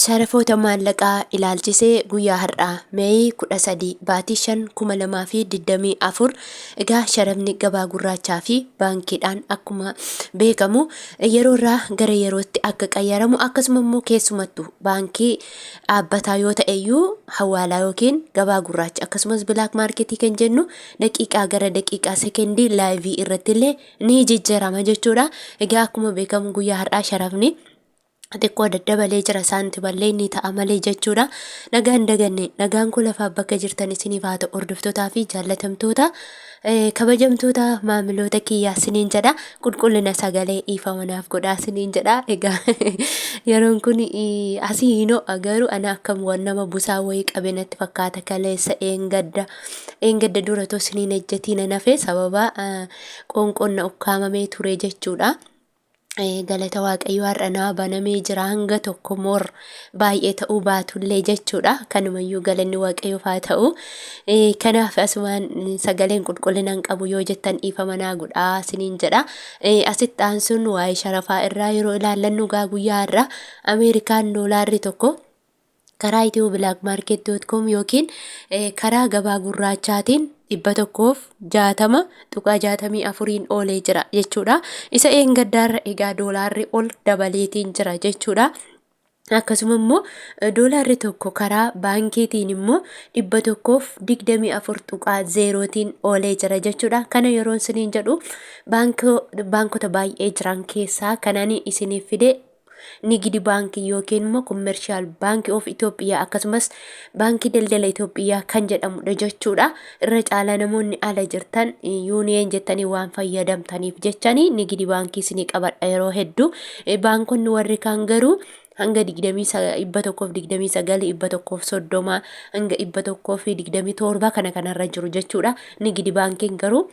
Sharafoota maallaqaa ilaalchisee guyyaa har'aa May 13 baatii 5 2024. Egaa sharafni gabaa gurraachaa fi baankiidhaan akkuma beekamu yeroo irraa gara yerootti akka qayyaramu, akkasuma immoo keessumattuu baankii dhaabbataa yoo ta'eyyuu hawaalaa yookiin gabaa gurraacha akkasumas black marketii kan jennu daqiiqaa gara daqiiqaa, sekendii live irratti illee ni jijjiirama jechuudha. Egaa akkuma beekamu guyyaa har'aa sharafni xiqqoo daddabalee jira, saantimallee ni ta'a malee jechuudha. Nagaan daganne, nagaan kun lafaaf bakka jirtan isiniif haa ta'u, hordoftootaa fi jaallatamtoota, kabajamtoota maamiloota kiyyaa isiniin jedha. Qulqullina sagalee dhiifama naaf godhaa isiniin jedha. Egaa yeroon kun asii hin ho'a, garuu ana akkam waan nama busaa wayii qabe natti fakkaata. Kaleessa eengadda dura too isiniin ejjetiin hafe, sababa qoonqoon na ukkaamamee ture jechuudha. Galata Waaqayyoo, har'a naa banamee jira hanga tokko, moor baay'ee ta'uu baatullee jechuudha. Kanumayyuu galanni Waaqayyoof haa ta'u. Kanaaf asumaan sagaleen qulqullina hin qabu yoo jettan dhiifama naa godhaa isiniin jedha. Asitti aansuun waa'ee sharafaa irraa yeroo ilaallannu, gaa guyyaa har'a Ameerikaan doolaarri tokko karaa itiyoo blackmarket.com yookiin karaa gabaa gurraachaatiin 160.64n oolee jira jechuudha. Isa eengaddaarra egaa doolaarri ol dabaleetiin jira jechuudha. Akkasuma immoo doolaarri tokko karaa baankiitiin immoo 124.0tiin oolee jira jechuudha. Kana yeroon isiniin jedhu baankota baay'ee jiran keessaa kanani isiniif fide Nigidi Baankii yookiin immoo Commercial Bank of Itoophiyaa akkasumas Baankii Daldala Itoophiyaa kan jedhamudha jechuudha. Irra caalaa namoonni ala jirtan Union jettanii waan fayyadamtaniif jechanii Nigidi Baankii isinii qabadha yeroo hedduu. Baankonni warri kaan garuu hanga 129, 130 hanga 127 kana kanarra jiru jechuudha. Nigidi Baankiin garuu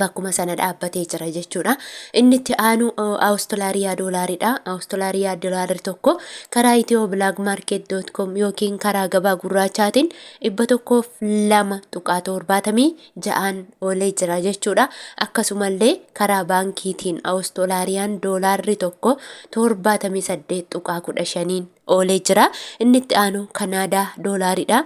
bakkuma sana dhaabbatee jira jechuudha. Inni itti aanu Awustiraaliyaa doolaaridha. Awustiraaliyaa doolaarri tokko karaa itiyoo blackmarket.com yookiin karaa gabaa gurraachaatiin 102.76n oolee jira jechuudha. Akkasumallee karaa baankiitiin Awustiraaliyaan doolaarri tokko 78.15n oolee jira. Inni itti aanu Kanaadaa doolaaridha.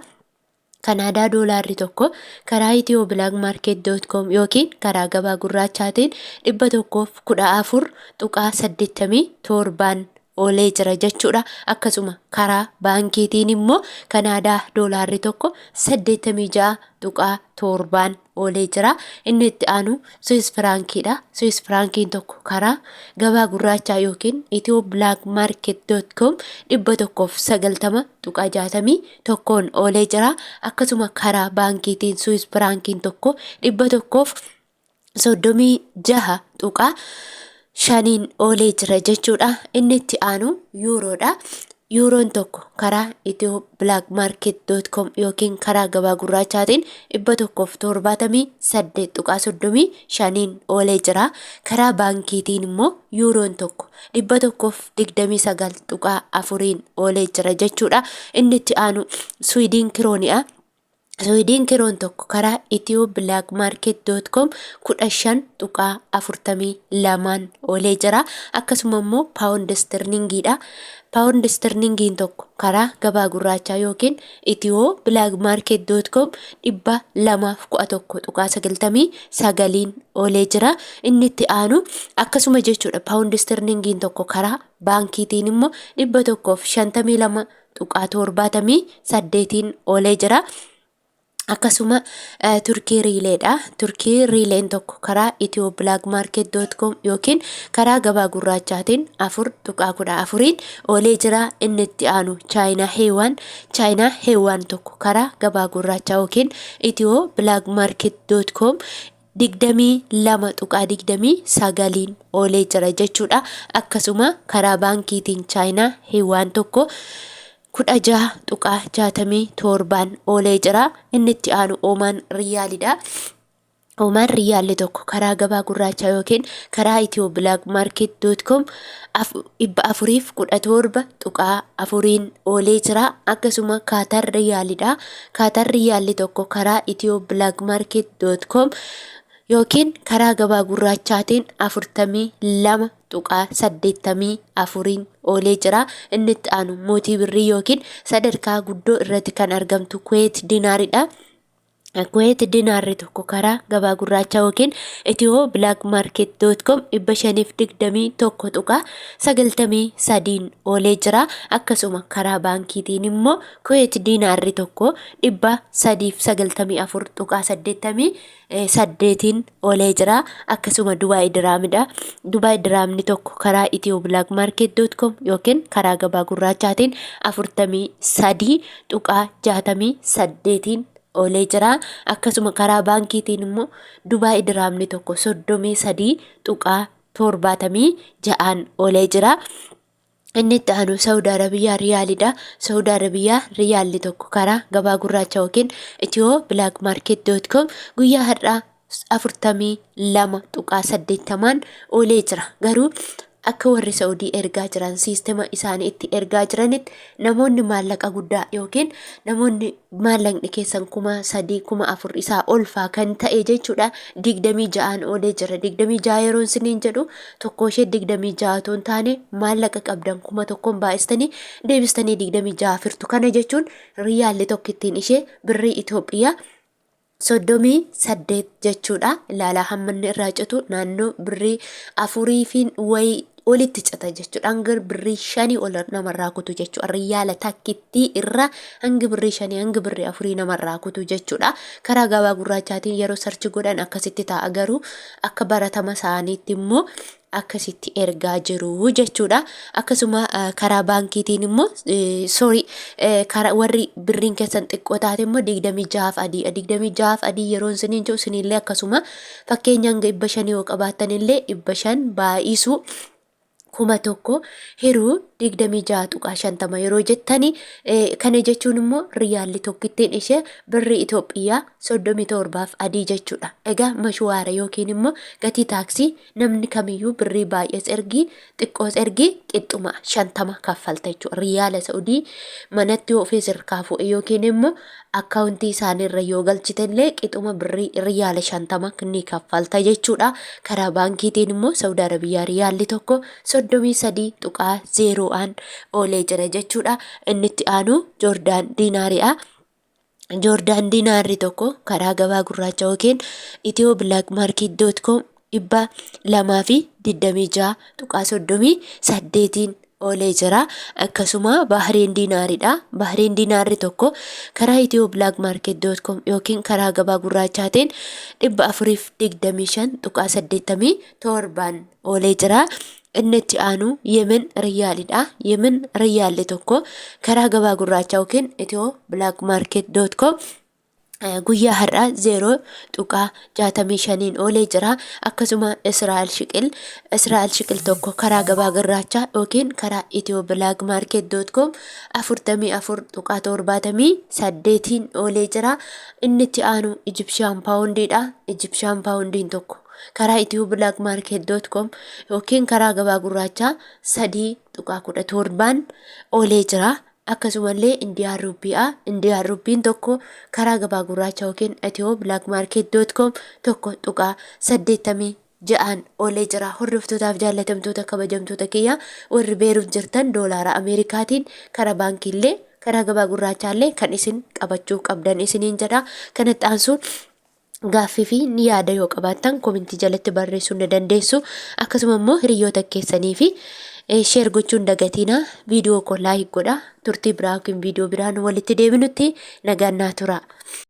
Kanaadaa doolaarri tokko karaa itiyoo blackmarket.com yookiin karaa gabaa gurraachaatiin 114.87n oolee jira jechuudha. Akkasuma karaa baankiitiin immoo Kanaadaa doolaarri tokko 86.7n oolee jira. Inni itti aanu Swiss firaankiidha. Swiss firaankiin tokko karaa gabaa gurraachaa yookiin itiyoo blackmarket.com 190.61n oolee jira. Akkasuma karaa baankiitiin Swiss firaankiin tokko 136.5n oolee jira jechuudha. Inni itti aanu yuuroodha. Yuuroon tokko karaa itiyoo blackmarket.com yookiin karaa gabaa gurraachaatiin 178.35n oolee jira. Karaa baankiitiin immoo yuuroon tokko 129.4n oolee jira jechuudha. Inni itti aanu Swiidin kirooniidha. Swiidin kiroon tokko karaa itiyoo blackmarket.com 15.42n oolee jira. Akkasuma immoo paawund istirlingiidha. Paawund istirlingiin tokko karaa gabaa gurraachaa yookiin itiyoo blackmarket.com 211.99n oolee jira. Inni itti aanu akkasuma jechuudha. Paawund istirlingiin tokko karaa baankiitiin immoo 152.78n oolee jira. Akkasuma Turkii riileedha. Turkii riileen tokko karaa itiyoo blackmarket.com yookiin karaa gabaa gurraachaatiin 4.14n oolee jira. Inni itti aanu Chaayinaa Heewaan. Chaayinaa Heewaan tokko karaa gabaa gurraachaa yookiin itiyoo blackmarket.com 22.29n oolee jira jechuudha. Akkasuma karaa baankiitiin Chaayinaa Heewaan tokko 16.67n oolee jira. Inni itti aanu Oomaan Riyaalidha. Oomaan Riyaalli tokko karaa gabaa gurraachaa yookiin karaa itiyoo blackmarket.com 417.4n oolee jira. Akkasuma Kaatar Riyaalidha. Kaatar Riyaalli tokko karaa itiyoo blackmarket.com Yookiin karaa gabaa gurraachaatiin 42.84n oolee jira. Inni itti aanu mootii birrii yookiin sadarkaa guddoo irratti kan argamtu Kuweet Dinaaridha. Kuweet dinaarri tokko karaa gabaa gurraachaa yookiin Ethio Black Market dot com 521.93n oolee jira. Akkasuma karaa baankiitiin immoo Kuweet dinaarri tokko 394.88n oolee jira. Akkasuma Dubaay diraamidha. Dubaay diraamni tokko karaa Ethio Black Market dot com yookiin karaa gabaa gurraachaatiin 43.68n oolee jira. Akkasuma karaa baankiitiin immoo Dubaay diraamni tokko 33.76n oolee jira. Inni itti aanu Saawud Arabiyaa Riyaalidha. Saawud Arabiyaa Riyaalli tokko karaa gabaa gurraacha yookiin Ethio Black Market dot com guyyaa har'aa 42.80n oolee jira. Garuu akka warri Saa'udii ergaa jiran, siistema isaanii itti ergaa jiranitti, namoonni maallaqa guddaa yookiin namoonni maallaqni keessan 3000, 4000 isaa ol faa kan ta'e jechuudha, 26n oolee jira. 26 yeroon isiniin jedhu tokko ishee 26 otoo hin taane, maallaqa qabdan 1000n baay'istanii deebistanii 26 firtu. Kana jechuun riyaalli tokkittiin ishee birrii Itoophiyaa 38 jechuudha. Ilaalaa, hamma inni irraa citu naannoo birrii afurii fi wayii olitti cita jechuudha. Hanga birrii 5 ol namarraa kutu jechuudha. Riyaala takkittii irraa hanga birrii 5, hanga birrii 4 namarraa kutu jechuudha. Karaa gabaa gurraachaatiin yeroo search godhan akkasitti ta'a, garuu akka baratama isaaniitti immoo akkasitti ergaa jiru jechuudha. Akkasuma karaa baankiitiin immoo, sorry, karaa warri birriin keessan xiqqoo taate immoo 26f adii. 26f adii yeroo isiniin jiru isinillee akkasuma fakkeenya hanga 500 yoo qabaattan illee 500 baay'isuu 1000 hiruu 26.50 yeroo jettani, kana jechuun immoo riyaalli tokkittiin ishee birrii Itoophiyaa 37f adii jechuudha. Egaa mashuwaara yookiin immoo gatii taaksii namni kamiyyuu birrii baay'ees ergii xiqqoos ergii qixxuma 50 kaffalta jechuudha. Riyaala Saudii manatti yoo ofii sirkaa fuudhe yookiin immoo akkaawuntii isaaniirra yoo galchite illee qixuma birrii riyaala 50 ni kaffalta jechuudha. Karaa baankiitiin immoo Saudi Arabiyaa riyaalli tokko 33.0n oolee jira jechuudha. Inni itti aanu Joordaan diinaariidha. Joordaan diinaarri tokko karaa gabaa gurraacha yookiin Ethio Black Market dot com 226.38n oolee jira. Akkasuma Bahreen diinaaridha. Bahreen diinaarri tokko karaa Ethio Black Market dot com yookiin karaa gabaa gurraachaatiin 425.87n oolee jira. Inni itti aanu Yemen riyaalidha. Yemen riyaalli tokko karaa gabaa gurraachaa yookiin Ethio Black Market dot com guyyaa har'aa 0.65n oolee jira. Akkasuma Israa'el shiqil, Israa'el shiqil tokko karaa gabaa gurraachaa yookiin karaa Ethio Black Market dot com 44.78n oolee jira. Inni itti aanu Ijipshiyaan paawundiidha. Ijipshiyaan paawundiin tokko karaa Ethio Black Market dot com yookiin karaa gabaa gurraachaa 3.17n oolee jira. Akkasumallee Indiyaan ruuppiidha. Indiyaan ruuppiin tokko karaa gabaa gurraacha yookiin Ethio Black Market dot com 1.86n oolee jira. Hordoftootaaf jaallatamtoota kabajamtoota kiyya, warri Beeruut jirtan doolaara Ameerikaatiin karaa baankiillee karaa gabaa gurraachaallee kan isin qabachuu qabdan isiniin jedha. Kanatti aansuun gaaffii fi ni yaada yoo qabaattan komentii jalatti barreessuu ni dandeessu. Akkasuma immoo hiriyoota keessanii fi share gochuun dagatiina. Viidiyoo koo like godha. Turtii biraa yookiin viidiyoo biraan walitti deebinutti nagaan naa tura.